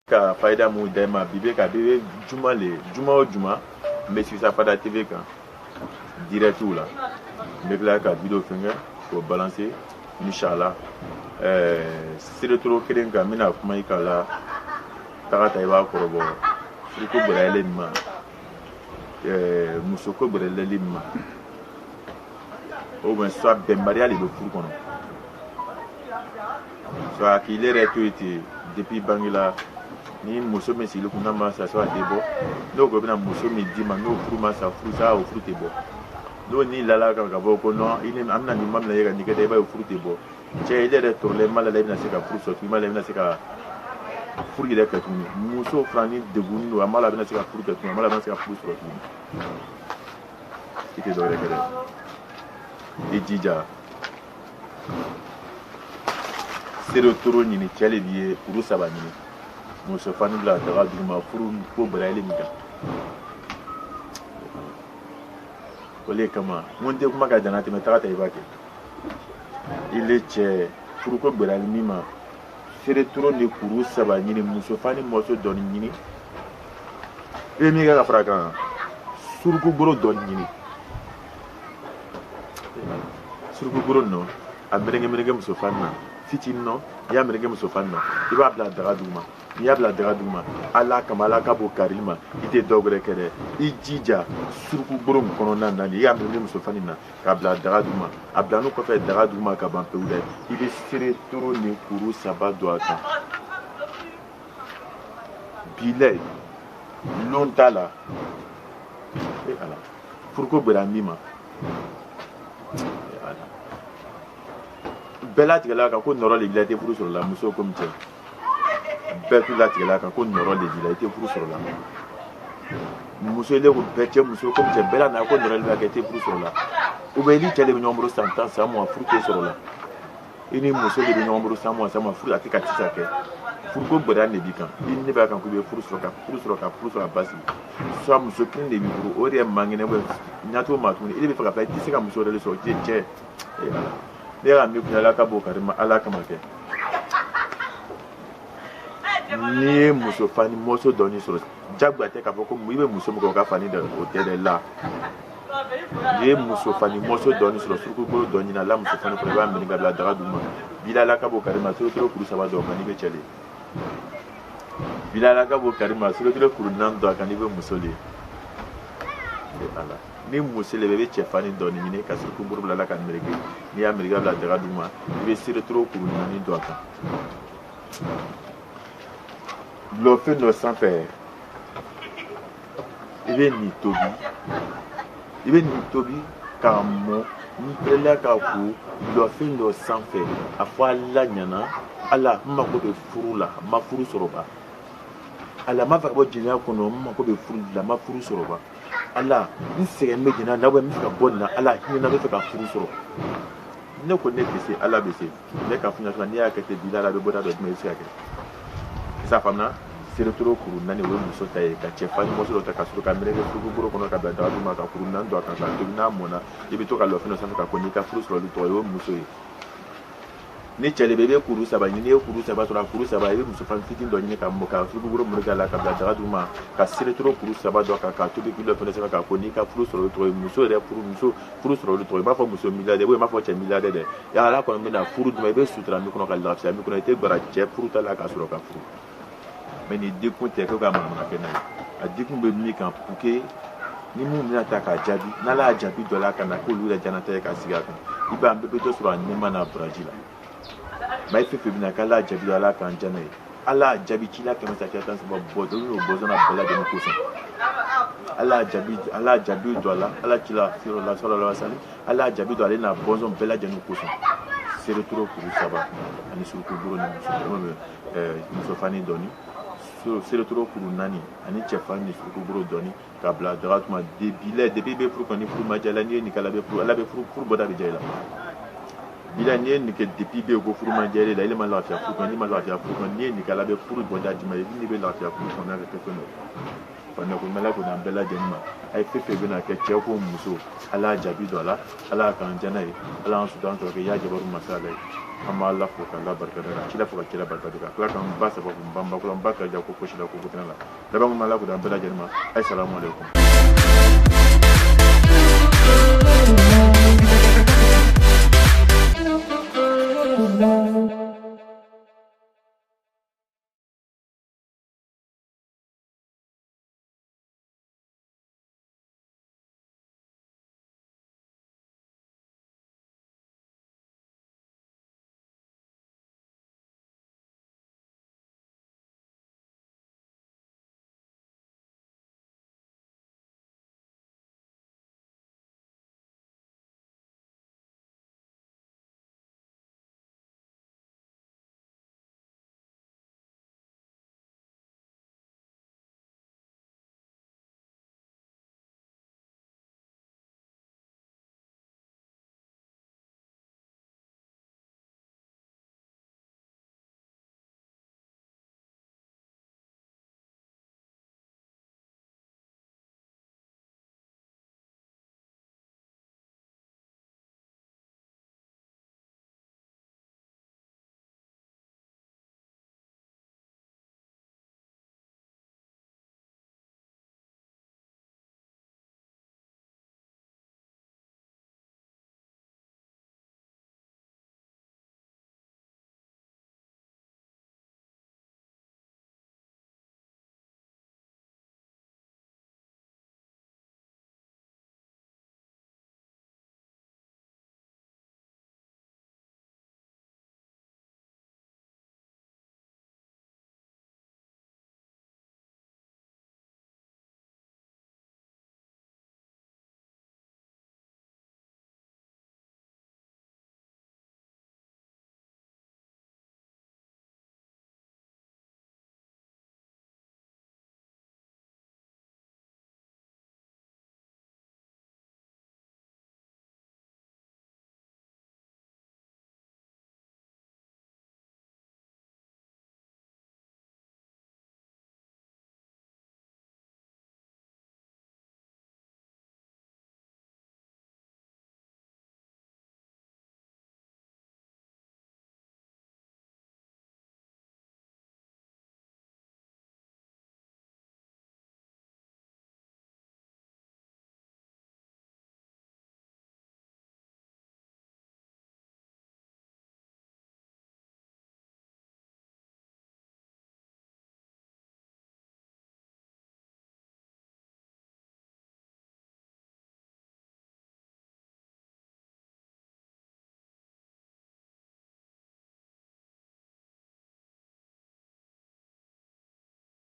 Ka fayida mun da i ma bi bɛ ka bi bɛ juma le juma o juma n bɛ Sisa Fada TV kan direct la n bɛ tila ka video fɛnkɛ k'o balancer inshallah. Seretoro kelen kan n bɛna kuma i kan la taga ta i b'a kɔrɔbɔ furuko gɛlɛyalen min ma musoko gɛlɛyalen min ma o bɛ soit bɛnbaliya de bɛ furu kɔnɔ soit k'i yɛrɛ to yen ten depuis bange la ni muso min sigili kun n'a ma sa soit a tɛ bɔ n'o ko bɛna muso min d'i ma n'o furu ma sa furu sa o furu tɛ bɔ n'o ni lala kan ka bɔ ko non i ni an bɛna nin ma minɛ e ka nin kɛ i b'a ye furu tɛ bɔ cɛ i yɛrɛ tɔɔrɔlen ma la i bɛna se ka furu sɔrɔ tuguni ma la i bɛna se ka furu yɛrɛ kɛ tuguni muso fana ni degunni don a ma la a bɛna se ka furu kɛ tuguni a ma la a bɛna se ka furu sɔrɔ tuguni i tɛ dɔwɛrɛ kɛ dɛ i jija seretoro ɲini cɛ de b'i ye kuru saba ɲini muso fani bila daga duguma furu ko gɛlɛyalen min kan o de kama n ko n tɛ kuma ka jana tɛmɛ taga ta i b'a kɛ i le cɛ furuko gɛlɛyali min ma seretoro ni kuru saba ɲini muso fani mɔso dɔɔni ɲini i bɛ min kɛ ka fara a kan suruku goro dɔɔni ɲini suruku goro nɔ a meleke meleke muso fani na fitinin nɔ n'i y'a meleke muso fani na i b'a bila daga duguma n'i y'a bila daga duguma ala kama ala ka b'o karili ma i tɛ dɔw wɛrɛ kɛ dɛ i jija suruku goro in kɔnɔna na n'i y'a meleke muso fani na k'a bila daga duguma a bila n'o kɔfɛ daga duguma ka ban pewu dɛ i bɛ seere toro ni kuru saba don a kan bilayi lon t'a la e ala furuko gbɛra min ma e ala bɛɛ latigɛla kan ko nɔrɔ de b'i la i tɛ furu sɔrɔ la muso komi cɛ bɛɛ t'u latigɛla kan ko nɔrɔ de b'i la i tɛ furu sɔrɔ la muso ile ko bɛɛ cɛ muso komi cɛ bɛɛ la na ko nɔrɔ de b'a kɛ i tɛ furu sɔrɔ la ou bien i ni cɛ de bɛ ɲɔgɔn bolo san 10 san 20 furu tɛ sɔrɔ la i ni muso de bɛ ɲɔgɔn bolo san 20 san 20 furu a tɛ ka tisa kɛ furuko gɛlɛya de b'i kan i ni ne b'a kan k'i bɛ furu sɔrɔ ka furu sɔrɔ ka furu sɔrɔ a basigi soit muso kelen de b'i bolo o de ye man kɛnɛ ɲato ma tuguni i de bɛ fɛ ka taa i tɛ se ka muso wɛrɛ de sɔrɔ i tɛ cɛ e ala ne y'a min kun ala ka b'o kari ma ala kama kɛ n'i ye muso fani mɔso dɔɔni sɔrɔ jagoya tɛ k'a fɔ ko i bɛ muso min kɛ o ka fani dɛ o tɛ dɛ la n'i ye muso fani mɔso dɔɔni sɔrɔ surukukolo dɔ ɲini a la muso fani kɔnɔ i b'a minɛ ka bila daga duguma bila ala ka b'o kari ma torotoro kuru saba dɔw kan n'i bɛ cɛ de bila ala ka b'o kari ma torotoro kuru naani dɔ kan n'i bɛ muso de ye ala ni muso de bɛ i bɛ cɛ fani dɔɔni ɲini ka surukuburu bila la ka meleke n'i y'a meleke bila daga duguma i bɛ seretoro kuru naani don a kan lɔfɛn dɔ sanfɛ i bɛ nin tobi i bɛ nin tobi k'a mɔ n pɛrɛla k'a ko lɔfɛn dɔ sanfɛ a fɔ ala ɲɛna ala n mako bɛ furu la n ma furu sɔrɔ ba ala n b'a fɛ ka bɔ jɛnɛya kɔnɔ n mako bɛ furu la n ma furu sɔrɔ ba ala n sɛgɛn bɛ jɛnɛya na n bɛ fɛ ka bɔ nin na ala hinɛ na n bɛ fɛ ka furu sɔrɔ ne ko ne tɛ se ala bɛ se ne ka fɔ ɲɛna n'i y'a kɛ ten bi la ala bɛ bɔda dɔ d'i ma i bɛ se ka kɛ sisan faamuna seretoro kuru naani o ye muso ta ye ka cɛ fani mɔso dɔ ta ka sɔrɔ ka meleke furukuboro kɔnɔ ka bila daga duguma ka kuru naani don a kan ka tobi n'a mɔnna i bɛ to ka lɔfɛn dɔ sanfɛ ka ko n'i ka furu sɔrɔli tɔgɔ ye o ye muso ye ni cɛ de bɛ i bɛ kuru saba ɲini n'i ye kuru saba sɔrɔ a kuru saba i bɛ muso fani fitinin dɔ ɲini ka mɔ ka furukuboro meleke a la ka bila daga duguma ka seretoro kuru saba dɔ kan ka tobi k'i lɔfɛn dɔ sanfɛ ka ko n'i ka furu sɔrɔli tɔgɔ ye muso yɛrɛ furu muso furu sɔrɔli tɔgɔ i b'a fɔ muso milliardaire ou i b'a fɔ cɛ milliardaire dɛ ya ala kɔni bɛna furu d'i ma i bɛ sutura min kɔnɔ ka lafiya min kɔnɔ i tɛ gbara cɛ furu ta la ka sɔrɔ ka furu mais nin degun tɛ ko ka manamana kɛ n'a ye a degun bɛ min kan pour que ni mun bɛna ta k'a jaabi n'ala y'a jaabi dɔ la ka na k'olu yɛrɛ jɛnata ye ka sigi a kan i b'a an bɛɛ bɛ dɔ sɔrɔ a nɛɛma n'a baraji la maa fɛn fɛn bɛna k'ala y'a jaabi dɔ ala k'an jɛna ye ala y'a jaabi ci la 313 bɔ dɔ n'o bɔsɔn na bɛɛ lajɛlen kosɔn ala y'a jaabi ala y'a jaabi don a la ala ci la sɔrɔ la sali ala y'a jaabi don ale n'a bɔnsɔn bɛɛ lajɛlen kosɔn seretoro kuru saba ani suruku boro ni muso fani dɔɔni seretoro kuru naani ani cɛ fani ni suruku boro dɔɔni ka bila daga tuma debi la depuis i bɛ furu kɔni furu ma diya la n'i ye nin kɛ ala bɛ furu ala bɛ furu furu bɔda bɛ diya i la bila n'i ye nin kɛ depuis bɛ yen ko furu ma diya i la i ma lafiya furu kɔnɔ n'i ma lafiya furu kɔnɔ n'i ye nin kɛ ala bɛ furu bɔda d'i ma i bɛ lafiya furu kɔnɔ ka kɛ fɛn dɔ ye faamuya ko ala ko n'an bɛɛ lajɛlen ma a ye fɛn fɛn bɛna kɛ cɛ ko muso ala y'a jaabi don a la ala k'an diya n'a ye ala y'an sutura an tɔgɔ kɛ ya jabaru masa ala ye. An b'Ala fo k'Ala barika da, ka cila fo ka cila barika da, ka tila k'an ba saba fo, n ba n ba kula, n ba kaja ko fosi la ko ko tɛnɛ la laban min. Ala k'o d'an bɛɛ lajɛlen ma. Ayi, salamu aleykum.